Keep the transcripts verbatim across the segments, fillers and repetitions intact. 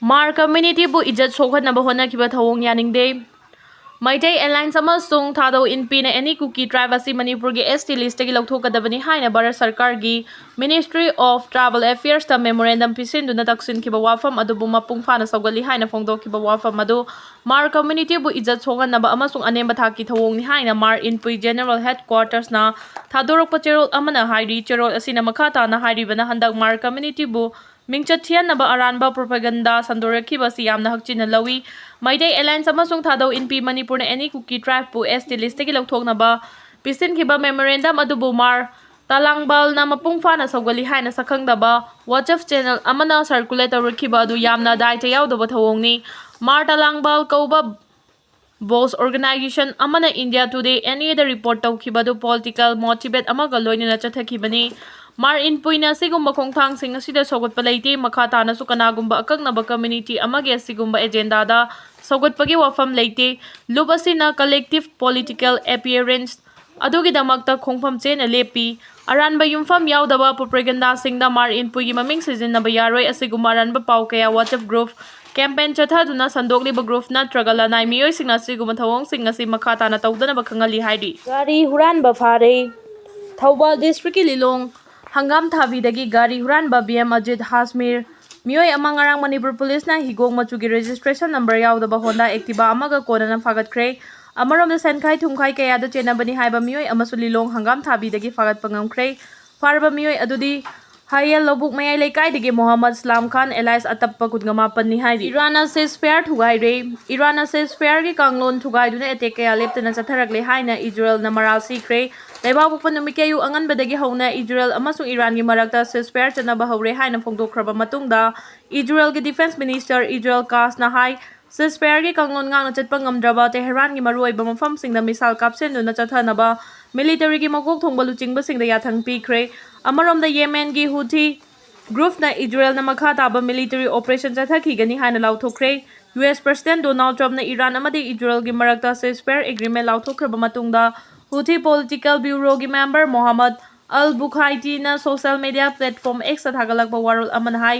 ꯃꯥꯔ ꯀꯝꯃ꯭ꯌꯨꯅꯤꯇꯤꯕꯨ ꯏꯖꯠ ꯁꯣꯛꯍꯟꯅꯕ ꯍꯣꯠꯅꯈꯤꯕ ꯊꯧꯑꯣꯡ ꯌꯥꯅꯤꯡꯗꯦ꯫ ꯃꯩꯇꯩ ꯑꯦꯂꯥꯏꯟꯁ ꯑꯃꯁꯨꯡ ꯊꯥꯗꯧ ꯏꯟꯄꯤꯅ ꯑꯦꯅꯤ ꯀꯨꯀꯤ ꯇ꯭ꯔꯥꯏꯕ ꯑꯁꯤ ꯃꯅꯤꯄꯨꯔꯒꯤ ꯑꯦꯁ ꯇꯤ ꯂꯤꯁꯇꯒꯤ ꯂꯧꯊꯣꯛꯀꯗꯕꯅꯤ ꯍꯥꯏꯅ ꯚꯥꯔꯠ ꯁꯔꯀꯥꯔꯒꯤ Ministry of Tribal Affairsꯇ ꯃꯦꯃꯣꯔꯦꯟꯗꯝ ꯄꯤꯁꯤꯟꯗꯨꯅ ꯇꯛꯁꯤꯟꯈꯤꯕ ꯋꯥꯐꯝ ꯑꯗꯨꯕꯨ ꯃꯄꯨꯡ ꯐꯥꯅ ꯁꯧꯒꯠꯂꯤ ꯍꯥꯏꯅ ꯐꯣꯡꯗꯣꯛꯈꯤꯕ ꯋꯥꯐꯝ ꯑꯗꯨ ꯃꯥꯔ ꯀꯝꯃ꯭ꯌꯨꯅꯤꯇꯤꯕꯨ ꯏꯖꯠ ꯁꯣꯛꯍꯟꯅꯕ ꯑꯃꯁꯨꯡ ꯑꯅꯦꯝꯕ ꯊꯥꯛꯀꯤ ꯊꯧꯑꯣꯡꯅꯤ ꯍꯥꯏꯅ ꯃꯥꯔ ꯏꯟꯄꯨꯏ ꯖꯦꯅꯔꯦꯜ ꯍꯦꯗꯀ꯭ꯋꯥꯇꯔꯁꯅ ꯊꯥꯗꯣꯔꯛꯄ ꯆꯦꯔꯣꯜ ꯑꯃꯅ ꯍꯥꯏꯔꯤ꯫ ꯆꯦꯔꯣꯜ ꯑꯁꯤꯅ ꯃꯈꯥ ꯇꯥꯅ ꯍꯥꯏꯔꯤꯕꯅ ꯍꯟꯗꯛ ꯃꯥꯔ ꯀꯝꯃ꯭ꯌꯨꯅꯤꯇꯤꯕꯨ ꯃꯤꯡꯆꯠ ꯊꯤꯍꯟꯅꯕ ꯑꯔꯥꯟꯕ ꯄ꯭ꯔꯣꯄꯒꯟꯗꯥ ꯁꯟꯗꯣꯔꯛꯈꯤꯕ ꯑꯁꯤ ꯌꯥꯝꯅ ꯍꯛꯆꯤꯟꯅ ꯂꯧꯏ꯫ ꯃꯩꯇꯩ ꯑꯦꯂꯥꯏꯟꯁ ꯑꯃꯁꯨꯡ ꯊꯥꯗꯧ ꯏꯟꯄꯤ ꯃꯅꯤꯄꯨꯔꯅ ꯑꯦꯅꯤ ꯀꯨꯀꯤ ꯇ꯭ꯔꯥꯏꯕꯄꯨ ꯑꯦꯁ ꯇꯤ ꯂꯤꯁꯇꯒꯤ ꯂꯧꯊꯣꯛꯅꯕ ꯄꯤꯁꯤꯟꯈꯤꯕ ꯃꯦꯃꯣꯔꯦꯟꯗꯝ ꯑꯗꯨꯕꯨ ꯃꯥꯔ ꯇꯂꯥꯡꯕꯥꯜꯅ ꯃꯄꯨꯡ ꯐꯥꯅ ꯁꯧꯒꯠꯂꯤ ꯍꯥꯏꯅ ꯁꯛꯈꯪꯗꯕ WhatsApp ꯆꯦꯅꯦꯜ ꯑꯃꯅ ꯁꯔꯀꯨꯂꯦꯠ ꯇꯧꯔꯛꯈꯤꯕ ꯑꯗꯨ ꯌꯥꯝꯅ ꯗꯥꯏꯇ ꯌꯥꯎꯗꯕ ꯊꯧꯑꯣꯡꯅꯤ꯫ ꯃꯥꯔ ꯇꯂꯥꯡꯕꯥꯜ ꯀꯧꯕ ꯕꯣꯁ ꯑꯣꯔꯒꯅꯥꯏꯖꯦꯁꯟ ꯑꯃꯅ ꯏꯟꯗꯤꯌꯥ ꯇꯨꯗꯦ ꯑꯦꯟ ꯑꯦꯗ ꯔꯤꯄꯣꯔꯠ ꯇꯧꯈꯤꯕ ꯑꯗꯨ ꯄꯣꯂꯤꯇꯤꯀꯦꯜ ꯃꯣꯇꯤꯚꯦꯠ ꯑꯃꯒ ꯂꯣꯏꯅꯅ ꯆꯠꯊꯈꯤꯕꯅꯤ꯫ ꯃꯥꯔ ꯏꯟꯄꯨꯏꯅ ꯑꯁꯤꯒꯨꯝꯕ ꯈꯣꯡꯊꯥꯡꯁꯤꯡ ꯑꯁꯤꯗ ꯁꯧꯒꯠꯄ ꯂꯩꯇꯦ꯫ ꯃꯈꯥ ꯇꯥꯅꯁꯨ ꯀꯅꯥꯒꯨꯝꯕ ꯑꯀꯛꯅꯕ ꯀꯝꯃ꯭ꯌꯨꯅꯤꯇꯤ ꯑꯃꯒꯤ ꯑꯁꯤꯒꯨꯝꯕ ꯑꯦꯖꯦꯟꯗꯥꯗ ꯁꯧꯒꯠꯄꯒꯤ ꯋꯥꯐꯝ ꯂꯩꯇꯦ꯫ ꯂꯨꯞ ꯑꯁꯤꯅ ꯀꯂꯦꯛꯇꯤꯚ ꯄꯣꯂꯤꯇꯤꯀꯦꯜ ꯑꯦꯄꯤꯌꯔꯦꯟꯁ ꯑꯗꯨꯒꯤꯗꯃꯛꯇ ꯈꯣꯡꯐꯝ ꯆꯦꯅ ꯂꯦꯞꯄꯤ꯫ ꯑꯔꯥꯟꯕ ꯌꯨꯝꯐꯝ ꯌꯥꯎꯗꯕ ꯄ꯭ꯔꯣꯄꯦꯒꯦꯟꯗꯥꯁꯤꯡꯗ ꯃꯥꯔ ꯏꯟꯄꯨꯏꯒꯤ ꯃꯃꯤꯡ ꯁꯤꯖꯤꯟꯅꯕ ꯌꯥꯔꯣꯏ꯫ ꯑꯁꯤꯒꯨꯝꯕ ꯑꯔꯥꯟꯕ ꯄꯥꯎ ꯀꯌꯥ WhatsApp ꯒ꯭ꯔꯨꯞ, ꯀꯦꯝꯄꯦꯟ ꯆꯠꯊꯗꯨꯅ ꯁꯟꯗꯣꯛꯂꯤꯕ ꯒ꯭ꯔꯨꯞ ꯅꯠꯇ꯭ꯔꯒ ꯂꯅꯥꯏ ꯃꯤꯑꯣꯏꯁꯤꯡꯅ ꯑꯁꯤꯒꯨꯝꯕ ꯊꯧꯑꯣꯡꯁꯤꯡ ꯑꯁꯤ ꯃꯈꯥ ꯇꯥꯅ ꯇꯧꯗꯅꯕ ꯈꯪꯍꯜꯂꯤ ꯍꯥꯏꯔꯤ꯫ ꯒꯥꯔꯤ ꯍꯨꯔꯥꯟꯕ ꯐꯥꯔꯦ꯫ ꯊꯧꯕꯥꯜ ꯗꯤꯁꯇ꯭ꯔꯤꯛꯀꯤ ꯂꯤꯂꯣꯡ ꯍꯪꯒꯥꯝ ꯊꯥꯕꯤꯗꯒꯤ ꯒꯥꯔꯤ ꯍꯨꯔꯥꯟꯕ ꯕꯤ ꯑꯦꯝ ꯑꯖꯤꯠ ꯍꯥꯁꯃꯤꯔ ꯃꯤꯑꯣꯏ ꯑꯃ ꯉꯔꯥꯡ ꯃꯅꯤꯄꯨꯔ ꯄꯨꯂꯤꯁꯅ ꯍꯤꯒꯣꯛ ꯃꯆꯨꯒꯤ ꯔꯦꯖꯤꯁꯇ꯭ꯔꯦꯁꯟ ꯅꯝꯕꯔ ꯌꯥꯎꯗꯕ ꯍꯣꯟꯗꯥ ꯑꯦꯛꯇꯤꯚꯥ ꯑꯃꯒ ꯀꯣꯟꯅꯅ ꯐꯥꯒꯠꯈ꯭ꯔꯦ꯫ ꯑꯃꯔꯣꯝꯗ ꯁꯦꯟꯈꯥꯏ ꯊꯨꯝꯈꯥꯏ ꯀꯌꯥꯗ ꯆꯦꯟꯅꯕꯅꯤ ꯍꯥꯏꯕ ꯃꯤꯑꯣꯏ ꯑꯃꯁꯨ ꯂꯤꯂꯣꯡ ꯍꯪꯒꯥꯝ ꯊꯥꯕꯤꯗꯒꯤ ꯐꯥꯒꯠꯄ ꯉꯝꯈ꯭ꯔꯦ꯫ ꯐꯥꯔꯕ ꯃꯤꯑꯣꯏ ꯑꯗꯨꯗꯤ ꯍꯌꯦꯜ ꯂꯧꯕꯨꯛ ꯃꯌꯥꯏ ꯂꯩꯀꯥꯏꯗꯒꯤ ꯃꯣꯍꯝꯃꯗ ꯁꯂꯥꯝ ꯈꯥꯟ ꯑꯦꯂꯥꯏꯁ ꯑꯇꯞꯄ ꯀꯨꯟꯒ ꯃꯥꯄꯟꯅꯤ ꯍꯥꯏꯔꯤ꯫ ꯏꯔꯥꯟꯅ ꯁꯤꯖꯐꯥꯌꯔ ꯊꯨꯒꯥꯏꯔꯦ꯫ ꯏꯔꯥꯟꯅ ꯁꯤꯖꯐꯥꯌꯔꯒꯤ ꯀꯥꯡꯂꯣꯟ ꯊꯨꯒꯥꯏꯗꯨꯅ ꯑꯦꯇꯦꯛ ꯀꯌꯥ ꯂꯦꯞꯇꯅ ꯆꯠꯊꯔꯛꯂꯦ ꯍꯥꯏꯅ ꯏꯖꯔꯦꯜꯅ ꯃꯔꯥꯜ ꯁꯤꯈ꯭ꯔꯦ꯫ ꯂꯩꯕꯥꯛꯄꯣꯛꯄ ꯅꯨꯃꯤꯠꯀꯤ ꯑꯌꯨꯛ ꯑꯉꯟꯕꯗꯒꯤ ꯍꯧꯅ ꯏꯖꯔꯦꯜ ꯑꯃꯁꯨꯡ ꯏꯔꯥꯟꯒꯤ ꯃꯔꯛꯇ ꯁꯤꯖꯐꯥꯌꯔ ꯆꯠꯅꯕ ꯍꯧꯔꯦ ꯍꯥꯏꯅ ꯐꯣꯡꯗꯣꯛꯈ꯭ꯔꯕ ꯃꯇꯨꯡꯗ, ꯏꯖꯔꯦꯜꯒꯤ ꯗꯤꯐꯦꯟꯁ ꯃꯤꯅꯤꯁꯇꯔ ꯏꯖꯔꯦꯜ ꯀꯥꯁꯅ ꯍꯥꯏ, ꯁꯤꯖꯐꯥꯌꯔꯒꯤ ꯀꯥꯡꯂꯣꯟ ꯉꯥꯛꯅ ꯆꯠꯄ ꯉꯝꯗ꯭ꯔꯕ ꯇꯦꯍꯔꯥꯟꯒꯤ ꯃꯔꯨꯑꯣꯏꯕ ꯃꯐꯝꯁꯤꯡꯗ ꯃꯤꯁꯥꯏꯜ ꯀꯥꯞꯁꯤꯟꯗꯨꯅ ꯆꯠꯊꯅꯕ ꯃꯤꯂꯤꯇꯔꯤꯒꯤ ꯃꯀꯣꯛ ꯊꯣꯡꯕ ꯂꯨꯆꯤꯡꯕꯁꯤꯡꯗ ꯌꯥꯊꯪ ꯄꯤꯈ꯭ꯔꯦ꯫ ꯑꯃꯔꯣꯝꯗ ꯌꯦꯃꯦꯟꯒꯤ ꯍꯨꯊꯤ ꯒ꯭ꯔꯨꯞꯅ ꯏꯖꯔꯦꯜꯅ ꯃꯈꯥ ꯇꯥꯕ ꯃꯤꯂꯤꯇꯔꯤ ꯑꯣꯄꯔꯦꯁꯟ ꯆꯠꯊꯈꯤꯒꯅꯤ ꯍꯥꯏꯅ ꯂꯥꯎꯊꯣꯛꯈ꯭ꯔꯦ꯫ ꯌꯨ ꯑꯦꯁ ꯄ꯭ꯔꯁꯤꯗꯦꯟ ꯗꯣꯅꯥꯜꯗ ꯇ꯭ꯔꯝꯞꯅ ꯏꯔꯥꯟ ꯑꯃꯗꯤ ꯏꯖꯔꯦꯜꯒꯤ ꯃꯔꯛꯇ ꯁꯤꯖꯐꯥꯌꯔ ꯑꯦꯒ꯭ꯔꯤꯃꯦꯟ ꯂꯥꯎꯊꯣꯛꯈ꯭ꯔꯕ ꯃꯇꯨꯡꯗ, ꯍꯨꯊꯤ ꯄꯣꯂꯤꯇꯤꯀꯦꯜ ꯕ꯭ꯌꯨꯔꯣꯒꯤ ꯃꯦꯝꯕꯔ ꯃꯣꯍꯝꯃꯗ ꯑꯜ ꯕꯨꯈꯥꯏꯇꯤꯅ ꯁꯣꯁꯤꯌꯦꯜ ꯃꯤꯗꯤꯌꯥ ꯄ꯭ꯂꯦꯠꯐꯣꯔꯝ X ꯊꯥꯒꯠꯂꯛꯄ ꯋꯥꯔꯣꯜ ꯑꯃꯅ ꯍꯥꯏ,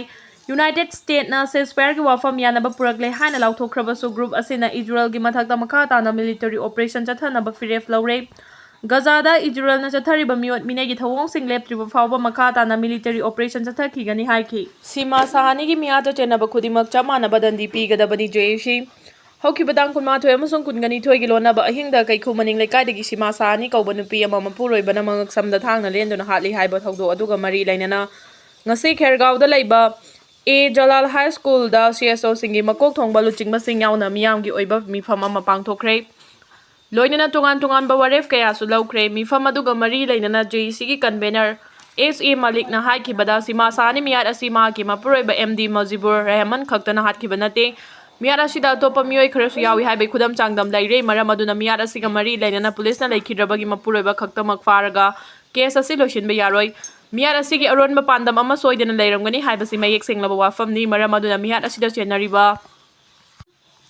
ꯌꯨꯅꯥꯏꯇꯦꯗ ꯁ꯭ꯇꯦꯠꯅ ꯁꯤꯖꯐꯥꯌꯔꯒꯤ ꯋꯥꯐꯝ ꯌꯥꯅꯕ ꯄꯨꯔꯛꯂꯦ ꯍꯥꯏꯅ ꯂꯥꯎꯊꯣꯛꯈ꯭ꯔꯕꯁꯨ, ꯒ꯭ꯔꯨꯞ ꯑꯁꯤꯅ ꯏꯖꯔꯦꯜꯒꯤ ꯃꯊꯛꯇ ꯃꯈꯥ ꯇꯥꯅ ꯃꯤꯂꯤꯇꯔꯤ ꯑꯣꯄꯔꯦꯁꯟ ꯆꯠꯊꯅꯕ ꯐꯤꯔꯦꯞ ꯂꯧꯔꯦ꯫ ꯒꯖꯥꯗ ꯏꯖꯔꯦꯜꯅ ꯆꯠꯊꯔꯤꯕ ꯃꯤꯑꯣꯠ ꯃꯤꯅꯩꯒꯤ ꯊꯧꯑꯣꯡꯁꯤꯡ ꯂꯦꯞꯇ꯭ꯔꯤꯕ ꯐꯥꯎꯕ ꯃꯈꯥ ꯇꯥꯅ ꯃꯤꯂꯤꯇꯔꯤ ꯑꯣꯄꯔꯦꯁꯟ ꯆꯠꯊꯈꯤꯒꯅꯤ ꯍꯥꯏꯈꯤ꯫ ꯁꯤꯃꯥ ꯁꯍꯥꯅꯤꯒꯤ ꯃꯤꯌꯥꯠꯇ ꯆꯦꯟꯅꯕ ꯈꯨꯗꯤꯡꯃꯛ ꯆꯞ ꯃꯥꯟꯅꯕ ꯗꯟꯗꯤ ꯄꯤꯒꯗꯕꯅꯤ, ꯖꯦ ꯑꯦ ꯁꯤ꯫ ꯍꯧꯈꯤꯕ ꯇꯥꯡ ꯀꯨꯟꯃꯥꯊꯣꯏ ꯑꯃꯁꯨꯡ ꯀꯨꯟꯒꯅꯤꯊꯣꯏꯒꯤ ꯂꯣꯟꯅꯕ ꯑꯍꯤꯡꯗ ꯀꯩꯈꯨ ꯃꯅꯤꯡ ꯂꯩꯀꯥꯏꯗꯒꯤ ꯁꯤꯃꯥ ꯁꯍꯥꯅꯤ ꯀꯧꯕ ꯅꯨꯄꯤ ꯑꯃ ꯃꯄꯨꯔꯣꯏꯕꯅ ꯃꯉꯛ ꯁꯝꯗ ꯊꯥꯡꯅ ꯂꯦꯟꯗꯨꯅ ꯍꯥꯠꯂꯤ ꯍꯥꯏꯕ ꯊꯧꯗꯣꯛ ꯑꯗꯨꯒ ꯃꯔꯤ ꯂꯩꯅꯅ ꯉꯁꯤ ꯈꯦꯔꯒꯥꯎꯗ ꯂꯩꯕ ꯑꯦ ꯖꯂꯥꯜ ꯍꯥꯏ ꯁ꯭ꯀꯨꯜꯗ ꯁꯤ ꯑꯦꯁ ꯑꯣꯁꯤꯡꯒꯤ ꯃꯀꯣꯛ ꯊꯣꯡꯕ ꯂꯨꯆꯤꯡꯕꯁꯤꯡ ꯌꯥꯎꯅ ꯃꯤꯌꯥꯝꯒꯤ ꯑꯣꯏꯕ ꯃꯤꯐꯝ ꯑꯃ ꯄꯥꯡꯊꯣꯛꯈ꯭ꯔꯦ꯫ ꯂꯣꯏꯅꯅ ꯇꯣꯉꯥꯟ ꯇꯣꯉꯥꯟꯕ ꯋꯥꯔꯦꯞ ꯀꯌꯥꯁꯨ ꯂꯧꯈ꯭ꯔꯦ꯫ ꯃꯤꯐꯝ ꯑꯗꯨꯒ ꯃꯔꯤ ꯂꯩꯅꯅ ꯖꯦ ꯑꯦ ꯁꯤꯒꯤ ꯀꯟꯚꯦꯅꯔ ꯑꯦꯁ ꯑꯦ ꯃꯥꯂꯤꯛꯅ ꯍꯥꯏꯈꯤꯕꯗ, ꯁꯤꯃꯥ ꯁꯍꯥꯅꯤ ꯃꯤꯌꯥꯠ ꯑꯁꯤ ꯃꯍꯥꯛꯀꯤ ꯃꯄꯨꯔꯣꯏꯕ ꯑꯦꯝ ꯗꯤ ꯃꯖꯤꯕꯨꯔ ꯔꯦꯍꯃꯟ ꯈꯛꯇꯅ ꯍꯥꯠꯈꯤꯕ ꯅꯠꯇꯦ꯫ ꯃꯤꯌꯥꯠ ꯑꯁꯤꯗ ꯑꯇꯣꯞꯄ ꯃꯤꯑꯣꯏ ꯈꯔꯁꯨ ꯌꯥꯎꯏ ꯍꯥꯏꯕꯒꯤ ꯈꯨꯗꯝ ꯆꯥꯡꯗꯝ ꯂꯩꯔꯦ꯫ ꯃꯔꯝ ꯑꯗꯨꯅ ꯃꯤꯌꯥꯠ ꯑꯁꯤꯒ ꯃꯔꯤ ꯂꯩꯅꯅ ꯄꯨꯂꯤꯁꯅ ꯂꯩꯈꯤꯗ꯭ꯔꯕꯒꯤ ꯃꯄꯨꯔꯣꯏꯕ ꯈꯛꯇꯃꯛ ꯐꯥꯔꯒ ꯀꯦꯁ ꯑꯁꯤ ꯂꯣꯏꯁꯤꯟꯕ ꯌꯥꯔꯣꯏ꯫ ꯃꯤꯌꯥꯠ ꯑꯁꯤꯒꯤ ꯑꯔꯣꯟꯕ ꯄꯥꯟꯗꯝ ꯑꯃ ꯁꯣꯏꯗꯅ ꯂꯩꯔꯝꯒꯅꯤ ꯍꯥꯏꯕꯁꯤ ꯃꯌꯦꯛ ꯁꯦꯡꯂꯕ ꯋꯥꯐꯝꯅꯤ꯫ ꯃꯔꯝ ꯑꯗꯨꯅ ꯃꯤꯌꯥꯠ ꯑꯁꯤꯗ ꯆꯦꯟꯅꯔꯤꯕ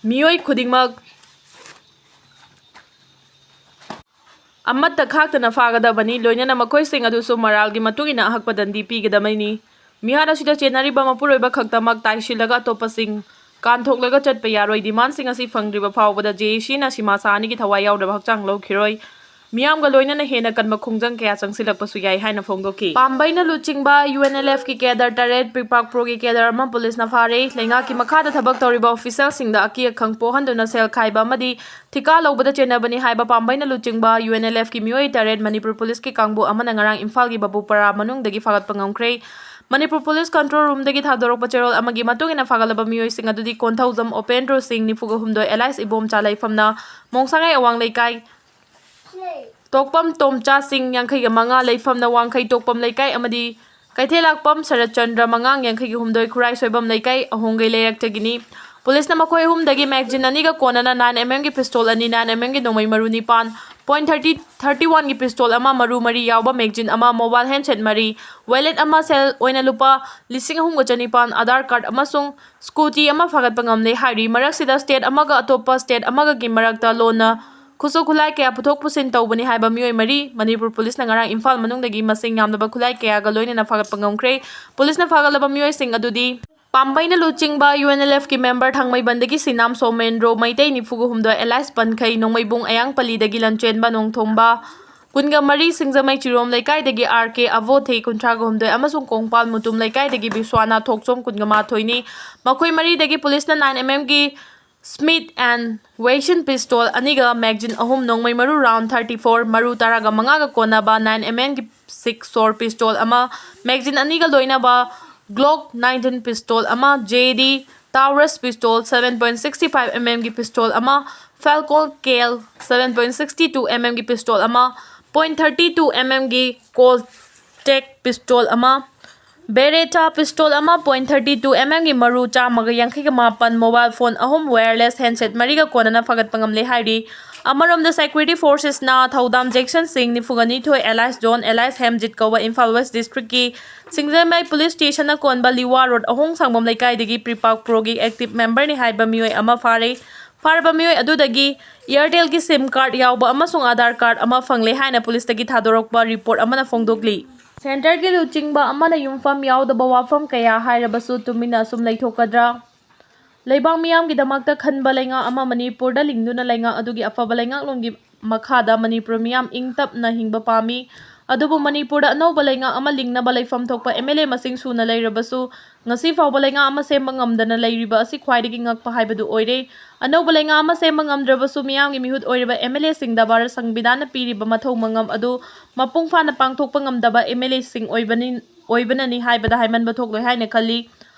ꯃꯤꯑꯣꯏ ꯈꯨꯗꯤꯡꯃꯛ ꯑꯃꯠꯇ ꯈꯥꯛꯇꯅ ꯐꯥꯒꯗꯕꯅꯤ, ꯂꯣꯏꯅꯅ ꯃꯈꯣꯏꯁꯤꯡ ꯑꯗꯨꯁꯨ ꯃꯔꯥꯜꯒꯤ ꯃꯇꯨꯡ ꯏꯟꯅ ꯑꯍꯛꯄ ꯗꯟꯗꯤ ꯄꯤꯒꯗꯕꯅꯤ꯫ ꯃꯤꯍꯥꯠ ꯑꯁꯤꯗ ꯆꯦꯟꯅꯔꯤꯕ ꯃꯄꯨꯔꯣꯏꯕ ꯈꯛꯇꯃꯛ ꯇꯥꯏꯁꯤꯜꯂꯒ ꯑꯇꯣꯞꯄꯁꯤꯡ ꯀꯥꯟꯊꯣꯛꯂꯒ ꯆꯠꯄ ꯌꯥꯔꯣꯏ꯫ ꯗꯤꯃꯥꯟꯁꯤꯡ ꯑꯁꯤ ꯐꯪꯗ꯭ꯔꯤꯕ ꯐꯥꯎꯕꯗ ꯖꯦ ꯑꯦ ꯁꯤꯅ ꯁꯤꯃꯥ ꯁꯍꯥꯅꯤꯒꯤ ꯊꯋꯥꯏ ꯌꯥꯎꯗ꯭ꯔꯕ ꯍꯛꯆꯥꯡ ꯂꯧꯈꯤꯔꯣꯏ꯫ ꯃꯤꯌꯥꯝꯒ ꯂꯣꯏꯅꯅ ꯍꯦꯟꯅ ꯀꯟꯕ ꯈꯣꯡꯖꯪ ꯀꯌꯥ ꯆꯪꯁꯤꯜꯂꯛꯄꯁꯨ ꯌꯥꯏ ꯍꯥꯏꯅ ꯐꯣꯡꯗꯣꯛꯈꯤ꯫ ꯄꯥꯝꯕꯩꯅ ꯂꯨꯆꯤꯡꯕ ꯌꯨ ꯑꯦꯟ ꯑꯦꯜ ꯑꯦꯐꯀꯤ ꯀꯦꯗꯔ ꯇꯔꯦꯠ, ꯄ꯭ꯔꯤꯄꯥꯛ ꯄ꯭ꯔꯣꯒꯤ ꯀꯦꯗꯔ ꯑꯃ ꯄꯨꯂꯤꯁꯅ ꯐꯥꯔꯦ꯫ ꯂꯩꯉꯥꯛꯀꯤ ꯃꯈꯥꯗ ꯊꯕꯛ ꯇꯧꯔꯤꯕ ꯑꯣꯐꯤꯁꯤꯌꯦꯜꯁꯤꯡꯗ ꯑꯀꯤ ꯑꯈꯪ ꯄꯣꯛꯍꯟꯗꯨꯅ ꯁꯦꯜ ꯈꯥꯏꯕ ꯑꯃꯗꯤ ꯊꯤꯀꯥ ꯂꯧꯕꯗ ꯆꯦꯟꯅꯕꯅꯤ ꯍꯥꯏꯕ ꯄꯥꯝꯕꯩꯅ ꯂꯨꯆꯤꯡꯕ ꯌꯨ ꯑꯦꯟ ꯑꯦꯜ ꯑꯦꯐꯀꯤ ꯃꯤꯑꯣꯏ ꯇꯔꯦꯠ ꯃꯅꯤꯄꯨꯔ ꯄꯨꯂꯤꯁꯀꯤ ꯀꯥꯡꯕꯨ ꯑꯃꯅ ꯉꯔꯥꯡ ꯏꯝꯐꯥꯜꯒꯤ ꯕꯕꯨꯄꯔꯥ ꯃꯅꯨꯡꯗꯒꯤ ꯐꯥꯒꯠꯄ ꯉꯝꯈ꯭ꯔꯦ꯫ ꯃꯅꯤꯄꯨꯔ ꯄꯨꯂꯤꯁ ꯀꯟꯇ꯭ꯔꯣꯜ ꯔꯨꯝꯗꯒꯤ ꯊꯥꯗꯣꯔꯛꯄ ꯆꯦꯔꯣꯜ ꯑꯃꯒꯤ ꯃꯇꯨꯡ ꯏꯟꯅ, ꯐꯥꯒꯠꯂꯕ ꯃꯤꯑꯣꯏꯁꯤꯡ ꯑꯗꯨꯗꯤ ꯀꯣꯟꯊꯧꯖꯝ ꯎꯄꯦꯟꯗ꯭ꯔꯣ ꯁꯤꯡ, ꯅꯤꯐꯨꯒ ꯍꯨꯝꯗꯣꯏ, ꯑꯦꯂꯥꯏꯁ ꯏꯕꯣꯝꯆꯥ, ꯂꯩꯐꯝꯅ ꯃꯣꯡꯁꯥꯡꯉꯩ ꯑꯋꯥꯡ ꯂꯩꯀꯥꯏ, ꯇꯣꯛꯄꯝ ꯇꯣꯝꯆꯥ ꯁꯤꯡ, ꯌꯥꯡꯈꯩꯒ ꯃꯉꯥ, ꯂꯩꯐꯝꯅ ꯋꯥꯡꯈꯩ ꯇꯣꯛꯄꯝ ꯂꯩꯀꯥꯏ, ꯑꯃꯗꯤ ꯀꯩꯊꯦꯜꯂꯥꯛꯄꯝ ꯁꯔꯠꯆꯟꯗ꯭ꯔ, ꯃꯉꯥꯡ, ꯌꯥꯡꯈꯩꯒ ꯍꯨꯝꯗꯣꯏ, ꯈꯨꯔꯥꯏ ꯁꯣꯏꯕꯝ ꯂꯩꯀꯥꯏ, ꯑꯍꯣꯡꯒꯩ ꯂꯩꯔꯛꯇꯒꯤꯅꯤ꯫ ꯄꯨꯂꯤꯁꯅ ꯃꯈꯣꯏ ꯑꯍꯨꯝꯗꯒꯤ ꯃꯦꯒꯖꯤꯟ ꯑꯅꯤꯒ ꯀꯣꯟꯅꯅ ꯅꯥꯏꯟ ꯑꯦꯝ ꯑꯦꯝꯒꯤ ꯄꯤꯁꯇꯣꯜ ꯑꯅꯤ, ꯅꯥꯏꯟ ꯑꯦꯝ ꯑꯦꯝꯒꯤ ꯅꯣꯡꯃꯩ ꯃꯔꯨ ꯅꯤꯄꯥꯟ, ꯄꯣꯏꯟ ꯊꯥꯔꯇꯤ, ꯊꯥꯔꯇꯤ ꯋꯥꯟꯒꯤ ꯄꯤꯁꯇꯣꯜ ꯑꯃ, ꯃꯔꯨ ꯃꯔꯤ ꯌꯥꯎꯕ ꯃꯦꯒꯖꯤꯟ ꯑꯃ, ꯃꯣꯕꯥꯏꯜ ꯍꯦꯟꯁꯦꯠ ꯃꯔꯤ, ꯋꯦꯂꯦꯠ ꯑꯃ, ꯁꯦꯜ ꯑꯣꯏꯅ ꯂꯨꯄꯥ ꯂꯤꯁꯤꯡ ꯑꯍꯨꯝꯒ ꯆꯅꯤꯄꯥꯟ, ꯑꯥꯙꯥꯔ ꯀꯥꯔꯗ ꯑꯃꯁꯨꯡ ꯁ꯭ꯀꯨꯇꯤ ꯑꯃ ꯐꯥꯒꯠꯄ ꯉꯝꯂꯦ ꯍꯥꯏꯔꯤ꯫ ꯃꯔꯛꯁꯤꯗ ꯁ꯭ꯇꯦꯠ ꯑꯃꯒ ꯑꯇꯣꯞꯄ ꯁ꯭ꯇꯦꯠ ꯑꯃꯒꯒꯤ ꯃꯔꯛꯇ ꯂꯣꯟꯅ ꯈꯨꯠꯁꯨ ꯈꯨꯠꯂꯥꯏ ꯀꯌꯥ ꯄꯨꯊꯣꯛ ꯄꯨꯁꯤꯟ ꯇꯧꯕꯅꯤ ꯍꯥꯏꯕ ꯃꯤꯑꯣꯏ ꯃꯔꯤ ꯃꯅꯤꯄꯨꯔ ꯄꯨꯂꯤꯁꯅ ꯉꯔꯥꯡ ꯏꯝꯐꯥꯜ ꯃꯅꯨꯡꯗꯒꯤ ꯃꯁꯤꯡ ꯌꯥꯝꯂꯕ ꯈꯨꯠꯂꯥꯏ ꯀꯌꯥꯒ ꯂꯣꯏꯅꯅ ꯐꯥꯒꯠꯄ ꯉꯝꯈ꯭ꯔꯦ꯫ ꯄꯨꯂꯤꯁꯅ ꯐꯥꯒꯠꯂꯕ ꯃꯤꯑꯣꯏꯁꯤꯡ ꯑꯗꯨꯗꯤ ꯄꯥꯝꯕꯩꯅ ꯂꯨꯆꯤꯡꯕ ꯌꯨ ꯑꯦꯟ ꯑꯦꯜ ꯑꯦꯐꯀꯤ ꯃꯦꯝꯕꯔ ꯊꯥꯡꯃꯩꯕꯟꯗꯒꯤ ꯁꯤꯅꯥꯝ ꯁꯣꯃꯦꯟꯗ꯭ꯔꯣ, ꯃꯩꯇꯩ ꯅꯤꯐꯨꯒ ꯍꯨꯝꯗꯣꯏ, ꯑꯦꯂꯥꯏꯁ ꯄꯟꯈꯩ, ꯅꯣꯡꯃꯩꯕꯨꯡ ꯑꯌꯥꯡꯄꯜꯂꯤꯗꯒꯤ ꯂꯟꯆꯦꯟꯕ ꯅꯣꯡꯊꯣꯝꯕ, ꯀꯨꯟꯒ ꯃꯔꯤ, ꯁꯤꯡꯖꯃꯩ ꯆꯤꯔꯣꯝ ꯂꯩꯀꯥꯏꯗꯒꯤ ꯑꯥꯔ ꯀꯦ ꯑꯕꯣꯊꯦ, ꯀꯨꯟꯊ꯭ꯔꯥꯒ ꯍꯨꯝꯗꯣꯏ, ꯑꯃꯁꯨꯡ ꯀꯣꯡꯄꯥꯜ ꯃꯨꯇꯨꯝ ꯂꯩꯀꯥꯏꯗꯒꯤ ꯕꯤꯁ꯭ꯋꯥꯅꯥꯊ ꯊꯣꯛꯆꯣꯝ, ꯀꯨꯟꯒ ꯃꯥꯊꯣꯏꯅꯤ꯫ ꯃꯈꯣꯏ ꯃꯔꯤꯗꯒꯤ ꯄꯨꯂꯤꯁꯅ ꯅꯥꯏꯟ ꯑꯦꯝ ꯑꯦꯝꯒꯤ ꯁ꯭ꯃꯤꯠ ꯑꯦꯟ ꯋꯦꯁꯟ ꯄꯤꯁꯇꯣꯜ ꯑꯅꯤꯒ ꯃꯦꯒꯖꯤꯟ ꯑꯍꯨꯝ, ꯅꯣꯡꯃꯩ ꯃꯔꯨ ꯔꯥꯎꯟ ꯊꯥꯔꯇꯤ ꯐꯣꯔ, ꯃꯔꯨ ꯇꯔꯥꯒ ꯃꯉꯥꯒ ꯀꯣꯟꯅꯕ ꯅꯥꯏꯟ ꯑꯦꯝ ꯑꯦꯝꯒꯤ ꯁꯤꯛꯁ ꯁꯣꯔ ꯄꯤꯁꯇꯣꯜ ꯑꯃ, ꯃꯦꯒꯖꯤꯟ ꯑꯅꯤꯒ ꯂꯣꯏꯅꯕ ꯒ꯭ꯂꯣꯛ ꯅꯥꯏꯟꯇꯤꯟ ꯄꯤꯁꯇꯣꯜ ꯑꯃ, J D Taurus pistol seven point sixty five M ꯑꯦꯝꯒꯤ ꯄꯤꯁꯇꯣꯜ ꯑꯃ, Falcon cal seven point sixty two M ꯑꯦꯝꯒꯤ ꯄꯤꯁꯇꯣꯜ ꯑꯃ, ꯄꯣꯏꯟ ꯊꯥꯔꯇꯤ ꯇꯨ ꯑꯦꯝ ꯑꯦꯝꯒꯤ ꯀꯣꯜ ꯇꯦꯛ ꯄꯤꯁꯇꯣꯜ ꯑꯃ, ꯕꯦꯔꯦꯇꯥ ꯄꯤꯁꯇꯣꯜ ꯑꯃ, ꯄꯣꯏꯟ ꯊꯥꯔꯇꯤ ꯇꯨ ꯑꯦꯝ ꯑꯦꯝꯒꯤ ꯃꯔꯨ ꯆꯥꯝꯃꯒ ꯌꯥꯡꯈꯩꯒ ꯃꯥꯄꯟ, ꯃꯣꯕꯥꯏꯜ ꯐꯣꯟ ꯑꯍꯨꯝ, ꯋꯥꯌꯔꯂꯦꯁ ꯍꯦꯟꯁꯦꯠ ꯃꯔꯤꯒ ꯀꯣꯟꯅꯅ ꯐꯥꯒꯠꯄ ꯉꯝꯂꯦ ꯍꯥꯏꯔꯤ꯫ ꯑꯃꯔꯣꯝꯗ ꯁꯦꯀ꯭ꯌꯨꯔꯤꯇꯤ ꯐꯣꯔꯁꯦꯁꯅ ꯊꯧꯗꯥꯝ ꯖꯦꯛꯁꯟ ꯁꯤꯡ, ꯅꯤꯐꯨꯒ ꯅꯤꯊꯣꯏ, ꯑꯦꯂꯥꯏꯁ ꯖꯣꯟ, ꯑꯦꯂꯥꯏꯁ ꯍꯦꯝꯖꯤꯠ ꯀꯧꯕ ꯏꯝꯐꯥꯜ ꯋꯦꯁ ꯗꯤꯁꯇ꯭ꯔꯤꯛꯀꯤ ꯁꯤꯡꯖꯃꯩ ꯄꯨꯂꯤꯁ ꯁ꯭ꯇꯦꯁꯟꯅ ꯀꯣꯟꯕ ꯂꯤꯋꯥ ꯔꯣꯗ ꯑꯍꯣꯡ ꯁꯪꯕꯝ ꯂꯩꯀꯥꯏꯗꯒꯤ ꯄ꯭ꯔꯤꯄꯥꯛ ꯄ꯭ꯔꯣꯒꯤ ꯑꯦꯛꯇꯤꯚ ꯃꯦꯝꯕꯔꯅꯤ ꯍꯥꯏꯕ ꯃꯤꯑꯣꯏ ꯑꯃ ꯐꯥꯔꯦ꯫ ꯐꯥꯔꯕ ꯃꯤꯑꯣꯏ ꯑꯗꯨꯗꯒꯤ ꯏꯌꯥꯔꯇꯦꯜꯒꯤ ꯁꯤꯝ ꯀꯥꯔꯗ ꯌꯥꯎꯕ ꯑꯃꯁꯨꯡ ꯑꯥꯙꯥꯔ ꯀꯥꯔꯗ ꯑꯃ ꯐꯪꯂꯦ ꯍꯥꯏꯅ ꯄꯨꯂꯤꯁꯇꯒꯤ ꯊꯥꯗꯣꯔꯛꯄ ꯔꯤꯄꯣꯔꯠ ꯑꯃꯅ ꯐꯣꯡꯗꯣꯛꯂꯤ꯫ ꯁꯦꯟꯇꯔꯒꯤ ꯂꯨꯆꯤꯡꯕ ꯑꯃꯅ ꯌꯨꯝꯐꯝ ꯌꯥꯎꯗꯕ ꯋꯥꯐꯝ ꯀꯌꯥ ꯍꯥꯏꯔꯕꯁꯨ ꯇꯨꯃꯤꯟꯅ ꯑꯁꯨꯝ ꯂꯩꯊꯣꯛꯀꯗ꯭ꯔꯥ? ꯂꯩꯕꯥꯛ ꯃꯤꯌꯥꯝꯒꯤꯗꯃꯛꯇ ꯈꯟꯕ ꯂꯩꯉꯥꯛ ꯑꯃ ꯃꯅꯤꯄꯨꯔꯗ ꯂꯤꯡꯗꯨꯅ ꯂꯩꯉꯥꯛ ꯑꯗꯨꯒꯤ ꯑꯐꯕ ꯂꯩꯉꯥꯛꯂꯣꯟꯒꯤ ꯃꯈꯥꯗ ꯃꯅꯤꯄꯨꯔ ꯃꯤꯌꯥꯝ ꯏꯪ ꯇꯞꯅ ꯍꯤꯡꯕ ꯄꯥꯝꯃꯤ꯫ ꯑꯗꯨꯕꯨ ꯃꯅꯤꯄꯨꯔꯗ ꯑꯅꯧꯕ ꯂꯩꯉꯥꯛ ꯑꯃ ꯂꯤꯡꯅꯕ ꯂꯩꯐꯝ ꯊꯣꯛꯄ ꯑꯦꯝ ꯑꯦꯜ ꯑꯦ ꯃꯁꯤꯡ ꯁꯨꯅ ꯂꯩꯔꯕꯁꯨ, ꯉꯁꯤ ꯐꯥꯎꯕ ꯂꯩꯉꯥꯛ ꯑꯃ ꯁꯦꯝꯕ ꯉꯝꯗꯅ ꯂꯩꯔꯤꯕ ꯑꯁꯤ ꯈ꯭ꯋꯥꯏꯗꯒꯤ ꯉꯛꯄ ꯍꯥꯏꯕꯗꯨ ꯑꯣꯏꯔꯦ꯫ ꯑꯅꯧꯕ ꯂꯩꯉꯥꯛ ꯑꯃ ꯁꯦꯝꯕ ꯉꯝꯗ꯭ꯔꯕꯁꯨ, ꯃꯤꯌꯥꯝꯒꯤ ꯃꯤꯍꯨꯠ ꯑꯣꯏꯔꯤꯕ ꯑꯦꯝ ꯑꯦꯜ ꯑꯦꯁꯤꯡꯗ ꯚꯥꯔꯠ ꯁꯪꯕꯤꯙꯥꯟꯅ ꯄꯤꯔꯤꯕ ꯃꯊꯧ ꯃꯉꯝ ꯑꯗꯨ ꯃꯄꯨꯡ ꯐꯥꯅ ꯄꯥꯡꯊꯣꯛꯄ ꯉꯝꯗꯕ ꯑꯦꯝ ꯑꯦꯜ ꯑꯦꯁꯤꯡ ꯑꯣꯏꯕꯅꯤ, ꯑꯣꯏꯕꯅꯅꯤ ꯍꯥꯏꯕꯗ ꯍꯥꯏꯃꯟꯕ ꯊꯣꯛꯂꯣꯏ ꯍꯥꯏꯅ ꯈꯜꯂꯤ꯫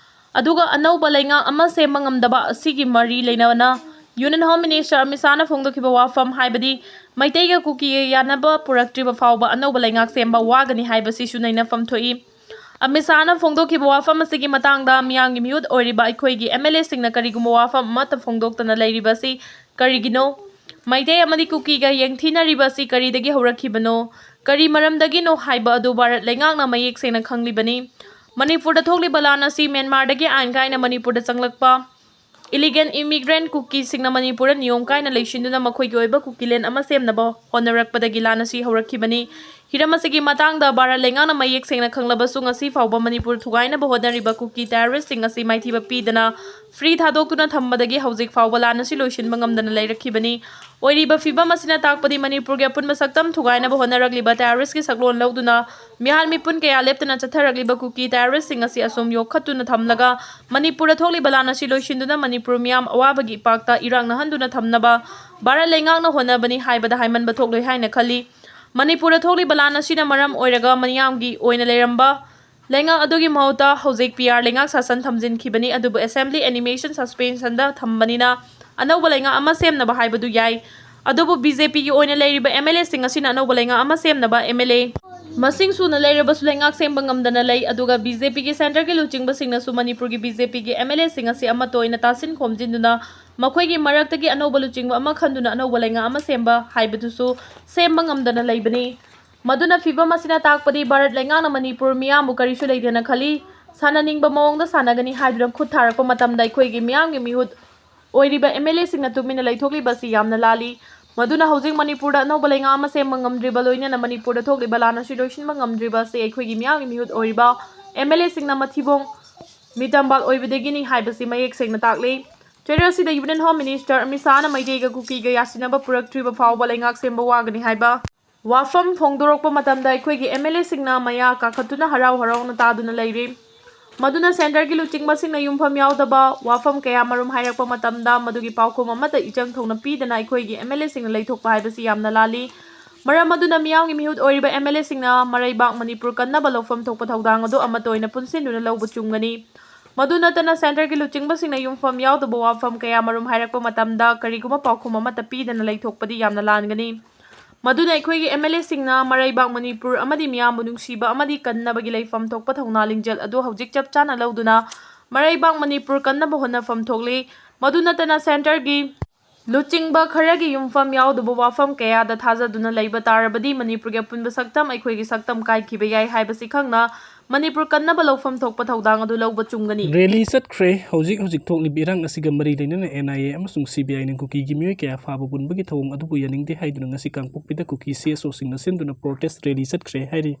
ꯑꯗꯨꯒ ꯑꯅꯧꯕ ꯂꯩꯉꯥꯛ ꯑꯃ ꯁꯦꯝꯕ ꯉꯝꯗꯕ ꯑꯁꯤꯒꯤ ꯃꯔꯤ ꯂꯩꯅꯅ ꯌꯨꯅꯤꯌꯟ ꯍꯣꯝ ꯃꯤꯅꯤꯁꯇꯔ ꯑꯃꯤꯠ ꯁꯥꯍꯅ ꯐꯣꯡꯗꯣꯛꯈꯤꯕ ꯋꯥꯐꯝ, ꯍꯥꯏꯕꯗꯤ ꯃꯩꯇꯩꯒ ꯀꯨꯀꯤꯒ ꯌꯥꯅꯕ ꯄꯨꯔꯛꯇ꯭ꯔꯤꯕ ꯐꯥꯎꯕ ꯑꯅꯧꯕ ꯂꯩꯉꯥꯛ ꯁꯦꯝꯕ ꯋꯥꯒꯅꯤ ꯍꯥꯏꯕꯁꯤꯁꯨ ꯅꯩꯅꯐꯝ ꯊꯣꯛꯏ꯫ ꯑꯃꯤꯠ ꯁꯥꯍꯅ ꯐꯣꯡꯗꯣꯛꯈꯤꯕ ꯋꯥꯐꯝ ꯑꯁꯤꯒꯤ ꯃꯇꯥꯡꯗ ꯃꯤꯌꯥꯝꯒꯤ ꯃꯤꯍꯨꯠ ꯑꯣꯏꯔꯤꯕ ꯑꯩꯈꯣꯏꯒꯤ ꯑꯦꯝ ꯑꯦꯜ ꯑꯦꯁꯤꯡꯅ ꯀꯔꯤꯒꯨꯝꯕ ꯋꯥꯐꯝ ꯑꯃꯠꯇ ꯐꯣꯡꯗꯣꯛꯇꯅ ꯂꯩꯔꯤꯕ ꯑꯁꯤ ꯀꯔꯤꯒꯤꯅꯣ? ꯃꯩꯇꯩ ꯑꯃꯗꯤ ꯀꯨꯀꯤꯒ ꯌꯦꯡꯊꯤꯅꯔꯤꯕ ꯑꯁꯤ ꯀꯔꯤꯗꯒꯤ ꯍꯧꯔꯛꯈꯤꯕꯅꯣ? ꯀꯔꯤ ꯃꯔꯝꯗꯒꯤꯅꯣ ꯍꯥꯏꯕ ꯑꯗꯨ ꯚꯥꯔꯠ ꯂꯩꯉꯥꯛꯅ ꯃꯌꯦꯛ ꯁꯦꯡꯅ ꯈꯪꯂꯤꯕꯅꯤ꯫ ꯃꯅꯤꯄꯨꯔꯗ ꯊꯣꯛꯂꯤꯕ ꯂꯥꯟ ꯑꯁꯤ ꯃ꯭ꯌꯥꯟꯃꯥꯔꯗꯒꯤ ꯑꯥꯏꯟ ꯀꯥꯏꯅ ꯃꯅꯤꯄꯨꯔꯗ ꯆꯪꯂꯛꯄ Illegal immigrant ꯀꯨꯀꯤꯁꯤꯡꯅ ꯃꯅꯤꯄꯨꯔꯗ ꯅꯤꯌꯣꯝ ꯀꯥꯏꯅ ꯂꯩꯁꯤꯟꯗꯨꯅ ꯃꯈꯣꯏꯒꯤ ꯑꯣꯏꯕ ꯀꯨꯀꯤꯂꯦꯟ ꯑꯃ ꯁꯦꯝꯅꯕ ꯍꯣꯠꯅꯔꯛꯄꯗꯒꯤ ꯂꯥꯟ ꯑꯁꯤ ꯍꯧꯔꯛꯈꯤꯕꯅꯤ꯫ ꯍꯤꯔꯝ ꯑꯁꯤꯒꯤ ꯃꯇꯥꯡꯗ ꯚꯥꯔꯠ ꯂꯩꯉꯥꯛꯅ ꯃꯌꯦꯛ ꯁꯦꯡꯅ ꯈꯪꯂꯕꯁꯨ, ꯉꯁꯤ ꯐꯥꯎꯕ ꯃꯅꯤꯄꯨꯔ ꯊꯨꯒꯥꯏꯅꯕ ꯍꯣꯠꯅꯔꯤꯕ ꯀꯨꯀꯤ terroristꯁꯤꯡ ꯑꯁꯤ ꯃꯥꯏꯊꯤꯕ ꯄꯤꯗꯅ free ꯊꯥꯗꯣꯛꯇꯨꯅ ꯊꯝꯕꯗꯒꯤ ꯍꯧꯖꯤꯛ ꯐꯥꯎꯕ ꯂꯥꯟ ꯑꯁꯤ ꯂꯣꯏꯁꯤꯟꯕ ꯉꯝꯗꯅ ꯂꯩꯔꯛꯈꯤꯕꯅꯤ꯫ ꯑꯣꯏꯔꯤꯕ ꯐꯤꯕꯝ ꯑꯁꯤꯅ ꯇꯥꯛꯄꯗꯤ ꯃꯅꯤꯄꯨꯔꯒꯤ ꯑꯄꯨꯟꯕ ꯁꯛꯇꯝ ꯊꯨꯒꯥꯏꯅꯕ ꯍꯣꯠꯅꯔꯛꯂꯤꯕ terroristꯀꯤ ꯁꯛꯂꯣꯟ ꯂꯧꯗꯨꯅ ꯃꯤꯍꯥꯠ ꯃꯤꯄꯨꯟ ꯀꯌꯥ ꯂꯦꯞꯇꯅ ꯆꯠꯊꯔꯛꯂꯤꯕ ꯀꯨꯀꯤ terroristꯁꯤꯡ ꯑꯁꯤ ꯑꯁꯨꯝ ꯌꯣꯛꯈꯠꯇꯨꯅ ꯊꯝꯂꯒ ꯃꯅꯤꯄꯨꯔꯗ ꯊꯣꯛꯂꯤꯕ ꯂꯥꯟ ꯑꯁꯤ ꯂꯣꯏꯁꯤꯟꯗꯨꯅ ꯃꯅꯤꯄꯨꯔ ꯃꯤꯌꯥꯝ ꯑꯋꯥꯕꯒꯤ ꯏꯄꯥꯛꯇ ꯏꯔꯥꯛꯅꯍꯟꯗꯨꯅ ꯊꯝꯅꯕ ꯚꯥꯔꯠ ꯂꯩꯉꯥꯛꯅ ꯍꯣꯠꯅꯕꯅꯤ ꯍꯥꯏꯕꯗ ꯍꯥꯏꯃꯟꯕ ꯊꯣꯛꯂꯣꯏ ꯍꯥꯏꯅ ꯈꯜꯂꯤ꯫ ꯃꯅꯤꯄꯨꯔꯗ ꯊꯣꯛꯂꯤꯕ ꯂꯥꯟ ꯑꯁꯤꯅ ꯃꯔꯝ ꯑꯣꯏꯔꯒ ꯃꯤꯌꯥꯝꯒꯤ ꯑꯣꯏꯅ ꯂꯩꯔꯝꯕ ꯂꯩꯉꯥꯛ ꯑꯗꯨꯒꯤ ꯃꯍꯨꯠꯇ ꯍꯧꯖꯤꯛ PR ꯂꯩꯉꯥꯛ ꯁꯥꯁꯟ ꯊꯝꯖꯤꯟꯈꯤꯕꯅꯤ꯫ ꯑꯗꯨꯕꯨ assembly animation suspensionꯗ ꯊꯝꯕꯅꯤꯅ ꯑꯅꯧꯕ ꯂꯩꯉꯥꯛ ꯑꯃ ꯁꯦꯝꯅꯕ ꯍꯥꯏꯕꯗꯨ ꯌꯥꯏ꯫ ꯑꯗꯨꯕꯨ BJPꯒꯤ ꯑꯣꯏꯅ ꯂꯩꯔꯤꯕ MLAꯁꯤꯡ ꯑꯁꯤꯅ ꯑꯅꯧꯕ ꯂꯩꯉꯥꯛ ꯑꯃ ꯁꯦꯝꯅꯕ MLA ꯃꯁꯤꯡ ꯁꯨꯅ ꯂꯩꯔꯕꯁꯨ ꯂꯩꯉꯥꯛ ꯁꯦꯝꯕ ꯉꯝꯗꯅ ꯂꯩ꯫ ꯑꯗꯨꯒ BJPꯒꯤ centreꯒꯤ ꯂꯨꯆꯤꯡꯕꯁꯤꯡꯅꯁꯨ ꯃꯅꯤꯄꯨꯔꯒꯤ BJPꯒꯤ MLAꯁꯤꯡ ꯑꯁꯤ ꯑꯃꯠꯇ ꯑꯣꯏꯅ ꯇꯥꯁꯤꯟ ꯈꯣꯝꯖꯤꯟꯗꯨꯅ ꯃꯈꯣꯏꯒꯤ ꯃꯔꯛꯇꯒꯤ ꯑꯅꯧꯕ ꯂꯨꯆꯤꯡꯕ ꯑꯃ ꯈꯟꯗꯨꯅ ꯑꯅꯧꯕ ꯂꯩꯉꯥꯛ ꯑꯃ ꯁꯦꯝꯕ ꯍꯥꯏꯕꯗꯨꯁꯨ ꯁꯦꯝꯕ ꯉꯝꯗꯅ ꯂꯩꯕꯅꯤ꯫ ꯃꯗꯨꯅ ꯐꯤꯕꯝ ꯑꯁꯤꯅ ꯇꯥꯛꯄꯗꯤ ꯚꯥꯔꯠ ꯂꯩꯉꯥꯛꯅ ꯃꯅꯤꯄꯨꯔ ꯃꯤꯌꯥꯝꯕꯨ ꯀꯔꯤꯁꯨ ꯂꯩꯇꯦꯅ ꯈꯜꯂꯤ, ꯁꯥꯟꯅꯅꯤꯡꯕ ꯃꯑꯣꯡꯗ ꯁꯥꯟꯅꯒꯅꯤ ꯍꯥꯏꯗꯨꯅ ꯈꯨꯠ ꯊꯥꯔꯛꯄ ꯃꯇꯝꯗ ꯑꯩꯈꯣꯏꯒꯤ ꯃꯤꯌꯥꯝꯒꯤ ꯃꯤꯍꯨꯠ ꯑꯣꯏꯔꯤꯕ MLAꯁꯤꯡꯅ ꯇꯨꯃꯤꯟꯅ ꯂꯩꯊꯣꯛꯂꯤꯕ ꯑꯁꯤ ꯌꯥꯝꯅ ꯂꯥꯜꯂꯤ꯫ ꯃꯗꯨꯅ ꯍꯧꯖꯤꯛ ꯃꯅꯤꯄꯨꯔꯗ ꯑꯅꯧꯕ ꯂꯩꯉꯥꯛ ꯑꯃ ꯁꯦꯝꯕ ꯉꯝꯗ꯭ꯔꯤꯕ, ꯂꯣꯏꯅꯅ ꯃꯅꯤꯄꯨꯔꯗ ꯊꯣꯛꯂꯤꯕ ꯂꯥꯟ ꯑꯁꯤ ꯂꯣꯏꯁꯤꯟꯕ ꯉꯝꯗ꯭ꯔꯤꯕ ꯑꯁꯤ ꯑꯩꯈꯣꯏꯒꯤ ꯃꯤꯌꯥꯝꯒꯤ ꯃꯤꯍꯨꯠ ꯑꯣꯏꯔꯤꯕ MLAꯁꯤꯡꯅ ꯃꯊꯤꯕꯣꯡ ꯃꯤꯇꯝꯕꯥꯜ ꯑꯣꯏꯕꯗꯒꯤꯅꯤ ꯍꯥꯏꯕꯁꯤ ꯃꯌꯦꯛ ꯁꯦꯡꯅ ꯇꯥꯛꯂꯤ꯫ ꯆꯩꯔꯛ ꯑꯁꯤꯗ Union Home Minister ꯑꯃꯤꯠ ꯁꯥꯍꯅ ꯃꯩꯇꯩꯒ ꯀꯨꯀꯤꯒ ꯌꯥꯁꯤꯟꯅꯕ ꯄꯨꯔꯛꯇ꯭ꯔꯤꯕ ꯐꯥꯎꯕ ꯂꯩꯉꯥꯛ ꯁꯦꯝꯕ ꯋꯥꯒꯅꯤ ꯍꯥꯏꯕ ꯋꯥꯐꯝ ꯐꯣꯡꯗꯣꯔꯛꯄ ꯃꯇꯝꯗ ꯑꯩꯈꯣꯏꯒꯤ MLAꯁꯤꯡꯅ ꯃꯌꯥ ꯀꯥꯈꯠꯇꯨꯅ ꯍꯔꯥꯎ ꯍꯔꯥꯎꯅ ꯇꯥꯗꯨꯅ ꯂꯩꯔꯤ꯫ ꯃꯗꯨꯅ centreꯒꯤ ꯂꯨꯆꯤꯡꯕꯁꯤꯡꯅ ꯌꯨꯝꯐꯝ ꯌꯥꯎꯗꯕ ꯋꯥꯐꯝ ꯀꯌꯥ ꯃꯔꯨꯝ ꯍꯥꯏꯔꯛꯄ ꯃꯇꯝꯗ ꯃꯗꯨꯒꯤ ꯄꯥꯎꯈꯨꯝ ꯑꯃꯠꯇ ꯏꯆꯪ ꯊꯧꯅ ꯄꯤꯗꯅ ꯑꯩꯈꯣꯏꯒꯤ MLAꯁꯤꯡꯅ ꯂꯩꯊꯣꯛꯄ ꯍꯥꯏꯕꯁꯤ ꯌꯥꯝꯅ ꯂꯥꯜꯂꯤ꯫ ꯃꯔꯝ ꯑꯗꯨꯅ ꯃꯤꯌꯥꯝꯒꯤ ꯃꯤꯍꯨꯠ ꯑꯣꯏꯔꯤꯕ MLAꯁꯤꯡꯅ ꯃꯔꯩꯕꯥꯛ ꯃꯅꯤꯄꯨꯔ ꯀꯟꯅꯕ ꯂꯧꯐꯝ ꯊꯣꯛꯄ ꯊꯧꯗꯥꯡ ꯑꯗꯨ ꯑꯃꯠꯇ ꯑꯣꯏꯅ ꯄꯨꯟꯁꯤꯟꯗꯨꯅ ꯂꯧꯕ ꯆꯨꯝꯒꯅꯤ꯫ ꯃꯗꯨ ꯅꯠꯇꯅ centreꯒꯤ ꯂꯨꯆꯤꯡꯕꯁꯤꯡꯅ ꯌꯨꯝꯐꯝ ꯌꯥꯎꯗꯕ ꯋꯥꯐꯝ ꯀꯌꯥ ꯃꯔꯨꯝ ꯍꯥꯏꯔꯛꯄ ꯃꯇꯝꯗ ꯀꯔꯤꯒꯨꯝꯕ ꯄꯥꯎꯈꯨꯝ ꯑꯃꯠꯇ ꯄꯤꯗꯅ ꯂꯩꯊꯣꯛꯄꯗꯤ ꯌꯥꯝꯅ ꯂꯥꯟꯒꯅꯤ꯫ ꯃꯗꯨꯅ ꯑꯩꯈꯣꯏꯒꯤ MLAꯁꯤꯡꯅ ꯃꯔꯩꯕꯥꯛ ꯃꯅꯤꯄꯨꯔ ꯑꯃꯗꯤ ꯃꯤꯌꯥꯝꯕꯨ ꯅꯨꯡꯁꯤꯕ ꯑꯃꯗꯤ ꯀꯟꯅꯕꯒꯤ ꯂꯩꯐꯝ ꯊꯣꯛꯄ ꯊꯧꯅꯥ ꯂꯤꯡꯖꯦꯜ ꯑꯗꯨ ꯍꯧꯖꯤꯛ ꯆꯞ ꯆꯥꯅ ꯂꯧꯗꯨꯅ ꯃꯔꯩꯕꯥꯛ ꯃꯅꯤꯄꯨꯔ ꯀꯟꯅꯕ ꯍꯣꯠꯅꯐꯝ ꯊꯣꯛꯂꯤ꯫ ꯃꯗꯨ ꯅꯠꯇꯅ centreꯒꯤ ꯂꯨꯆꯤꯡꯕ ꯈꯔꯒꯤ ꯌꯨꯝꯐꯝ ꯌꯥꯎꯗꯕ ꯋꯥꯐꯝ ꯀꯌꯥꯗ ꯊꯥꯖꯗꯨꯅ ꯂꯩꯕ ꯇꯥꯔꯕꯗꯤ ꯃꯅꯤꯄꯨꯔꯒꯤ ꯑꯄꯨꯟꯕ ꯁꯛꯇꯝ, ꯑꯩꯈꯣꯏꯒꯤ ꯁꯛꯇꯝ ꯀꯥꯏꯈꯤꯕ ꯌꯥꯏ ꯍꯥꯏꯕꯁꯤ ꯈꯪꯅ ꯃꯅꯤꯄꯨꯔ ꯀꯟꯅꯕ ꯂꯧꯐꯝ ꯊꯣꯛꯄ ꯊꯧꯗꯥꯡ ꯑꯗꯨ ꯂꯧꯕ ꯆꯨꯝꯒꯅꯤ꯫ ꯔꯦꯂꯤ ꯆꯠꯈ꯭ꯔꯦ꯫ ꯍꯧꯖꯤꯛ ꯍꯧꯖꯤꯛ ꯊꯣꯛꯂꯤꯕ ꯏꯔꯥꯡ ꯑꯁꯤꯒ ꯃꯔꯤ ꯂꯩꯅꯅ ꯑꯦꯟ ꯑꯥꯏ ꯑꯦ ꯑꯃꯁꯨꯡ ꯁꯤ ꯕꯤ ꯑꯥꯏꯅ ꯀꯨꯀꯤꯒꯤ ꯃꯤꯑꯣꯏ ꯀꯌꯥ ꯐꯥꯕ ꯄꯨꯟꯕꯒꯤ ꯊꯧꯑꯣꯡ ꯑꯗꯨꯕꯨ ꯌꯥꯅꯤꯡꯗꯦ ꯍꯥꯏꯗꯨꯅ ꯉꯁꯤ ꯀꯥꯡꯄꯣꯛꯄꯤꯗ ꯀꯨꯀꯤ ꯁꯤ ꯑꯦꯁ ꯑꯣꯁꯤꯡꯅ ꯁꯤꯟꯗꯨꯅ ꯄ꯭ꯔꯣꯇꯦꯁ ꯔꯦꯂꯤ ꯆꯠꯈ꯭ꯔꯦ ꯍꯥꯏꯔꯤ꯫